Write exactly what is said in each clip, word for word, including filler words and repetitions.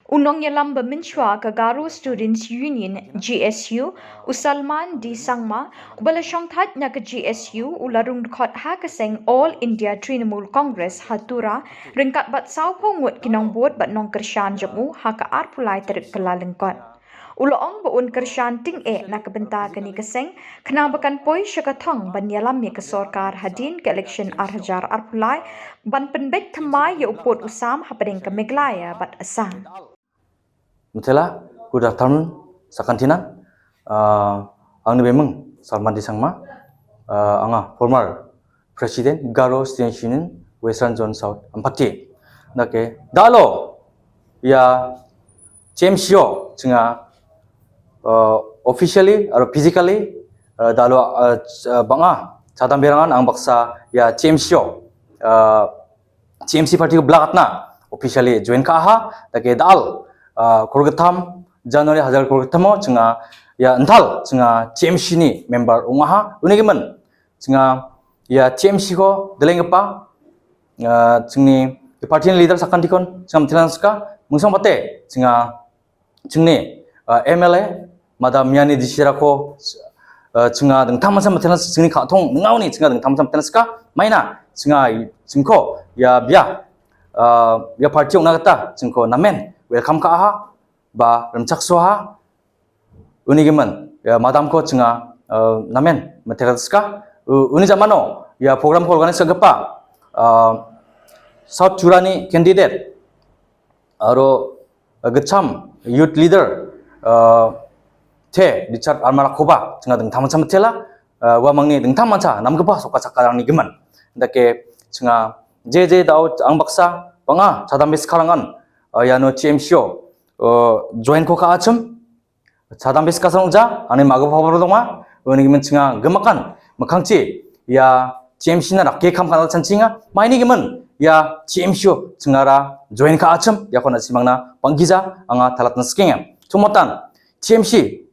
Unong ialam ba minchua ka Garo Students Union, G S U, u Salman D Sangma, u bala shongthat na ka G S U, u larung dkhot ha ka seng All India Trinamool Congress ha Tura, ringkat bat saupo ngut ki nongbot bat nongkyrshan jamu ha ka arpulai tarik ka Lalengkot. U la ong ba un kyrshan ting e na ka bynta kani ka seng, khnang ba kan poi sha ka thong ban ialam ia ka sorkar hadien ka election ar hajar arpulai, ban pynbeit thymmai ia u pud u sam hapdeng ka Meghalaya bat Assam. Mithela, good afternoon, sakantinan. Ah, angni bemung Salman D Sangma. Ah, anga former President Garo Students Union Western Zone South Ampati. Dake, dalo, ia T M C o, chinga, ah, officially aro physically, ah, dalo, ah, ch-, ah, banga, chadam berangan ang baksa, ia T M C o, ah, T M C party ko blagatna officially join ka aha, dake dal, ah, korgittam January hajar korgittamo chinga ia ental chinga T M C ni member ong aha. Unigimin chinga ia T M C ko delenggipa, ah, chingni party ni leader sakantikon chinga mitelan sika mungsong bate chinga chingni, ah, M L A, Madam Miani Disirako, ah, chinga dingtang mansa mitelan chingni ka·tong ningaoni chinga dingtang mansa mitelan sika, maina chinga i-, chingko, ia bia, ah, ia party ong·na gita chingko namen welcome ka·aha, ba rimchaksoaha, unigimin, ia madamko chinga, ah, namen mitelan sika, u-, uni jamano, ia program ko organize ka·gipa, ah, South Turani candidate, aro, uh, gitcham youth leader, uh, te Richard Armarakoba chinga dingtang mancha mitela, uh, uamangni dingtang mancha namgipa soka sakarangni gimin. Dake chinga je je dao ang baksa banga chadambe sikarangan, uh, iano T M C o, uh, join ko ka·achim. Chadambe sikasang ja, ani mago pabro donga, uni gimin chinga gemakan, mikkangchi, ia T M C na rakke kam kanal chanchinga, maini gimin, ia T M C o chingara join ka·achim, iako na·simangna bang·gija, anga talatna sikenga. Tumotan, T M C,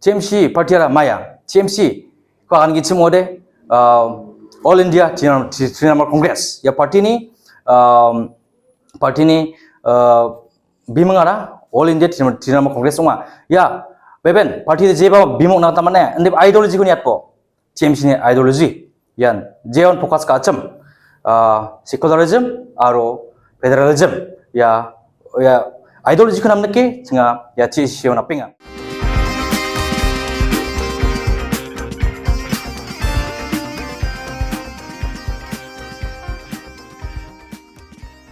T M C party ara maya, T M C ko akan gichim ode, uh, All India Trinamool, Trinamool Congress, ia party ni, um, party ni, uh, bimingara All India Trinamool, Trinamool Congress ong·a. Ia, beben, party de jeba bimung na tamane, inde ideology ko niatpo. T M C ni ideology. Ian, jeon focus ka·achim, ah, secularism, aro federalism. Ia, ia, ideology ko namnike, chinga, ia, T M C o napenga.